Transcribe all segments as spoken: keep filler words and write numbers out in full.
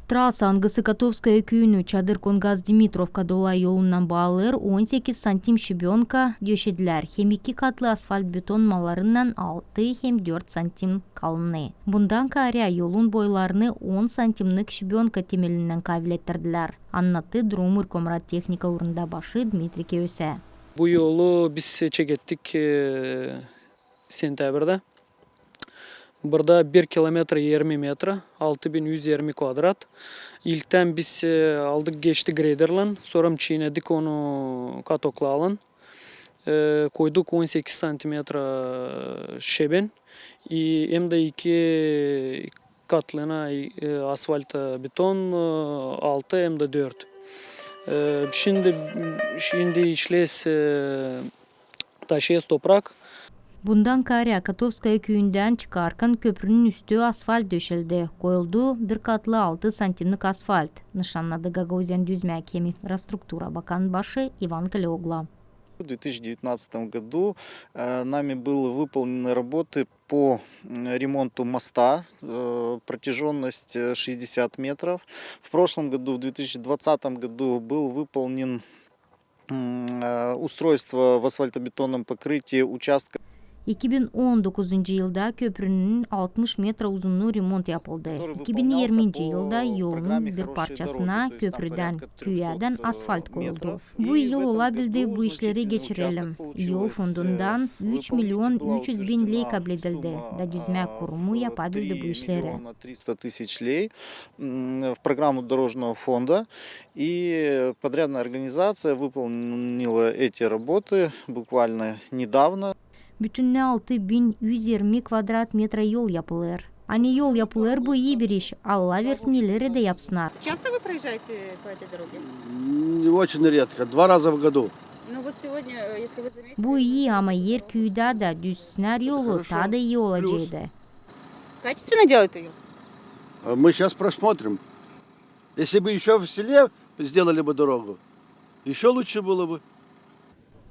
Trasa, angısı Kotovskoye küüyünü Çadır-Kongaz-Dimitrovka dolay yolunnan baalêêr, on sekiz santim şebönka döşedilär hem iki katlı asfalt-beton mallarınnan altı hem dört santim kalınlıı. Bundan kaarä yolun boylarını on santimnik şebönka temelinnän kaavilettirdilär, annattı Drumurkomrad tehnika uurunda başı Dmitriy Keöse. Bu yolu biz çekettik, e, sentâbirda. Burada bir kilometra irmi metra, altı bin üz irmi kvadrat. İlktän biz, e, aldık, geçtik grederlän, sora çiinedik onu katoklarlan. E, koyduk on sekiz santimetra şeben, i, hem dä iki katlına, e, asfalt-beton, e, altı hem dä dört. E, şindi, şindi işlez, e, taşıyêrız toprak. Bundan kaarä Kotovskoye küüyündän çıkarkan köprünün üstü asfalt döşeldi, koyuldu bir katlı altı santimnik asfalt, nışannadı Gagauziyanın düzmäk hem infrastruktura bakan başı İvan Kaleogla. В две тысячи девятнадцатом году, э, нами были выполнены работы по, м, ремонту моста, э, протяжённость, э, шестьдесят метров. В прошлом году, в две тысячи двадцатом году, был выполнен, м, э, устройство в асфальтобетонном покрытии участка. İki bin on dokuzuncı yılda köprünün altmış metra uzunnuu remont yapıldı. İki bin irminci yılda yolunun bir parçasına köprüdän küüyädän asfalt koyuldu. Bu yıl olabildi bu işleri geçirelim. Yol fondundan üç milyon üç üz bin ley kabledildi, da düzmäk kurumu yapabildi bu işleri. Триста тысяч лей, м, в программу дорожного фонда. И подрядная организация выполнила эти работы буквально недавно. Bütünnä altı bin üz irmi kvadrat metra yol yapılêr. Ani yol yapılêr, bu ii bir iş. Alla versin, ileri dä yapsınnar. Часто вы проезжаете по этой дороге? М, очень редко, два раза в году. Ну вот сегодня, э, если вы заметили... Bu ii, ama er küüdä dä düzsünnär yolu, taa da ii olaceydı. Качественно делают её? А мы щас просмотрим. Если бы ещё в селе сделали бы дорогу, ещё лучше было бы.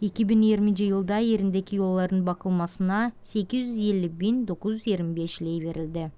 İki bin irminci yılda erindeki yolların bakılmasına sekiz üz elli bin dokuz üz irmi beş ley verildi.